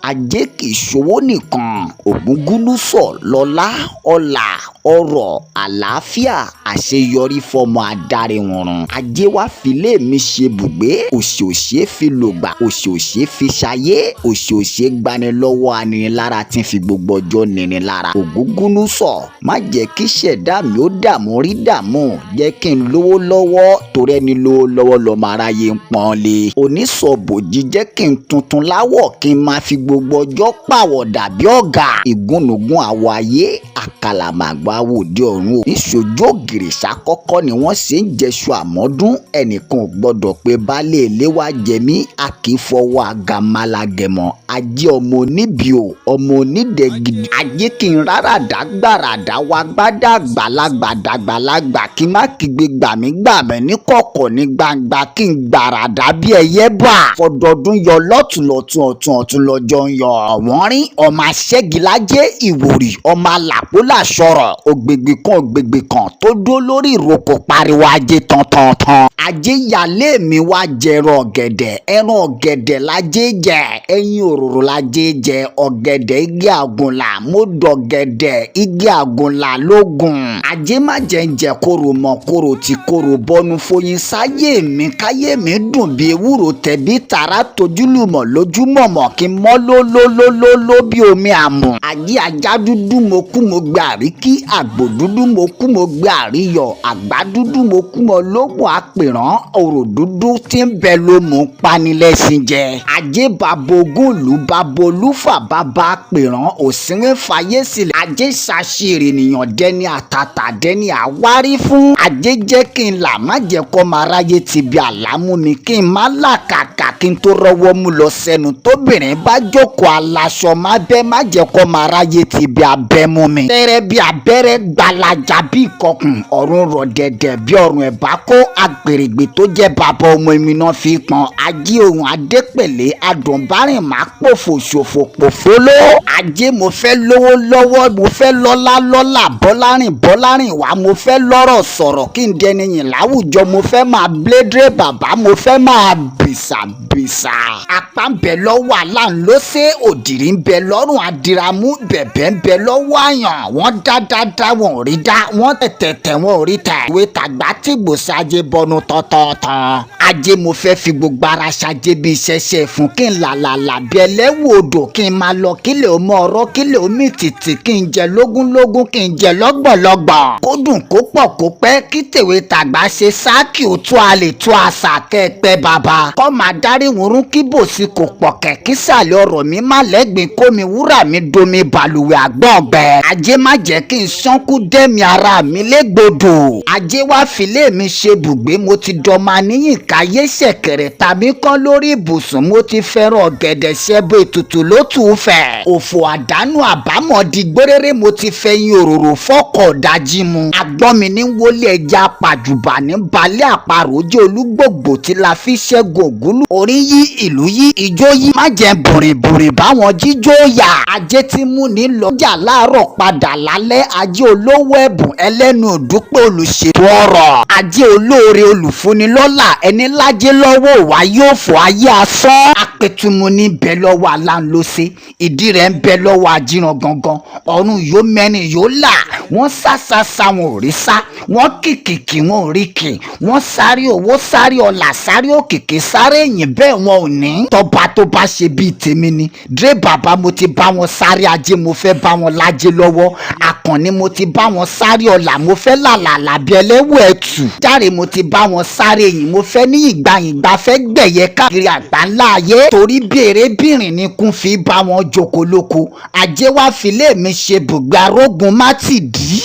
Ajé kì í ṣòwò nìkan. Ògúngúnúsọ lọ́lá, ọlá, ọrọ̀, àlàáfíà, àṣeyọrí fọmọ adáréwúnrun. Ajé wá filé mi ṣe bùgbé. Òṣì ò ṣeé fi lògbà, òṣì ò ṣeé fi ṣayé, òṣì ò ṣeé gbani lọ́wọ́ aninilára tí ń fi gbogbo ọjọ́ nini lára. Ògúngúnúsọ, má jẹ́ kí ṣẹ̀dá mi ó dààmú rí dààmú, jẹ́ kí n lówó lọ́wọ́, torí ẹni lówó lọ́wọ́ lọ́mọ aráyé ń pọ́n lé. Onísọ̀bòjì, jẹ́ kí n tuntun láwọ̀, kí n máa fi gbogbo ọjọ́ pàwọ̀dà bí ọ̀gá. Ìgúnnugún àwọ̀ ayé, àkàlàmàgbà àwòdì ọ̀run o. Níṣojú ògìrìṣà kọ́kọ́ ni wọ́n ṣe ń jẹṣu àmọ́dún. Ẹnìkan ò gbọ́dọ̀ pé baálé ilé wá jẹ mí. A kì í fọwọ́ agamálágẹmọ. Ajé ọmọ oníbi o, ọmọ onídẹ̀gidi. Ajé kí n ráràdá gbàràdá wá gbádà àgbàlagbà dàgbàlagbà, kí n má kígbe gbàmígbàmí ní kọ̀kọ̀ ní gbangba, kí n gbàràdá bí ẹyẹ bà. Fọdọọdún yọ lọ́tùnlọ́tún, ọ̀tún ọ̀tún lọ́jọ́ ń yọ. Ọ̀wọ́n rín ọmọ aṣẹ́gilájẹ́, ìwòrì ọmọ alàpólà sọ̀rọ̀, ògbègbè kan ògbègbè kan tó dó lórí ìrókò pariwo ajé tán-tán-tán. Ajé yálé mi wá jẹran ọ̀gẹ̀dẹ̀, ẹran ọ̀gẹ̀dẹ̀ lajé jẹ, ẹyin òróró lajé jẹ, ọ̀gẹ̀dẹ̀ igi àgùnlà, mo dọ̀gẹ̀dẹ̀ igi àgùnlà lógun. Ajé má jẹ́ ń jẹ kóró mọ́ kóró tí kóró bọ́nu foyin sáyé mi, káyé mi dùn bí ewúro, tẹ̀bí tààrà tojúlùmọ̀ lójúmọ̀mọ̀, kí n mọ́ lólólólóló bí omi àmù. Ajé ajá dúdú mo kú mo gbé àríkí, àgbò dúdú mo kú mo gbé àríyọ̀, àgbá dúdú mo kú mo lóògùn àpèrán, òrò dúdú tí ń bẹ ló mú panilẹ́sìn jẹ. Ajé bàbá ogún ìlú, bàbá olúfà, bàbá àpèrán, òsínwé fàyè sílẹ̀. Ajé ṣàṣìrì ènìyàn dẹni àtàtà dẹni àwárí fún. Ajé jẹ́ kí n là, má jẹ́ kó máa ráyé ti bí àlámú mi, kí n má làkàkà kí n tó rọ́wọ́ mú lọ sẹ́nu. Tóbìnrin bá jókòó aláṣọ má bẹ́, má jẹ́ kó máa ráyé ti bí abẹ́ mú mi. Tẹ́rẹ́ bí abẹ́rẹ́, gbalaja bí ìkọkùn, ọ̀run rọ̀ dẹ̀dẹ̀ bí ọ̀run ẹ̀bá kó agbèrègbè tó jẹ́ bàbá ọmọ èmi náà fi pọn. Ajé ohun adépèlé adùnbárìn má pòfò ṣòfò pòfóló. Ajé, mo fẹ́ lówó lọ́wọ́, mo fẹ́ lọ́lá lọ́lá, bọ́lárìn bọ́lárìn wá, mo fẹ́ lọ́rọ̀ sọ̀rọ̀, kí n dẹni yìn láwùjọ, mo fẹ́ máa blédré bàbá, mo fẹ́ máa bìsà bìsà. Apá ń bẹ lọ́wọ́ aláǹlóṣe, òdìrí ń bẹ lọ́rùn adiramu, bẹ̀bẹ̀ ń bẹ lọ́wọ́ àyàn. Wọ́n dá dá dá, wọn ò rí dá, wọ́n tẹ̀tẹ̀tẹ̀, wọn ò rí tẹ̀. Ìwé tàgbà tí gbòòsì ajé bọnu tọ̀tọ̀tọ̀. Ajé, mo fẹ́ fi gbogbo ara ṣajé bí ṣẹṣẹ fún, kí n làlàlà bí ẹlẹ́wù odò, kí n máa lọ kílẹ̀ ó mọ ọ̀rọ̀, kílẹ̀ ó mì tìtì, kí n jẹ lógúnlógún, kí n jẹ lọ́gbọ̀nlọ́gbọ̀n. Kó dùn, kó pọ̀, kó pẹ́, kí tèwe tàgbà ṣe sáàkì òtún a lè tó àṣà kẹ́ẹ̀pẹ́ bàbá. Kọ́ máa dárí wúrún, kí bòsí kò pọ̀ kẹ̀, kí sàlẹ̀ ọ̀rọ̀ mi má lẹ́gbìn, kó mi wúrà mi domi balùwẹ̀ àgbọ̀ngbẹ. Ajé má jẹ́ kí n ṣánkú dẹ́mi ara mi légbodò. Ajé wá filé mi ṣe bùgbé, mo ti dọ́mọ aníyìn káyé, ṣẹ̀kẹ̀rẹ̀ tàbí kán lórí ibùsùn, mo ti fẹ́ràn ọ̀gẹ̀dẹ̀ ṣẹ́bù ètùtù ló tù ú fẹ̀. Òfò àdánù àbámọ̀ di gbóréré, mo ti fẹ̀yìn òróró fọ́kọ̀ dájí mu. Agbọ́n mi ní wọlé ẹja pàjùbà ní balẹ̀ àparò jẹ́ olúgbògbò tí la fi ṣẹ́gun ògúnlù. Orí yí, ìlú yí, ijó yí, má jẹ́ bùrìbùrì báwọn jíjó yà. Ajé tí mú ní lọ́jà láàárọ̀ padà lálẹ́, ajé olówó ẹ̀bùn ẹlẹ́nu òdúpẹ́ olùṣètò ọ̀rọ̀. Ajé olóore olùfúnilọ́lá, ẹni lájẹ́ lọ́wọ́ wá yóò fọ ayé asán. Apẹ̀tùmù ní bẹ lọ́wọ́ aláǹlọ́sẹ̀, ìdí rẹ̀ ń bẹ lọ́wọ́ ajíran gangan. Ọ̀run yóò mẹ́rin yóò là, wọ́n sá sá sá, wọn ò rí sá, wọ́n kìkìkì, wọn ò rí kì, wọ́n sáré owó, sáré ọlà, sáré òkìkí, sáré ìyìn, bẹ́ẹ̀ wọn ò ní. Tọba tó bá ṣe bíi tèmi ni dre bàbá, mo ti bá wọn sáré ajé, mo fẹ́ bá wọn lájé lọ́wọ́. Àkànní, mo ti bá wọn sáré ọlà, mo fẹ́ làlàlà bí ẹlẹ́wọ̀ ẹ̀tù. Járe, mo ti bá wọn sáré yìí, mo fẹ́ ní ìgbàyìngbà, fẹ́ gbẹ̀yẹ káàkiri àgbáńlá ayé, torí bí erébìnrin ni kún fi bá wọn jókòó lóko. Ajé wá filé mi ṣe bùgbé, arógun má ti dì í.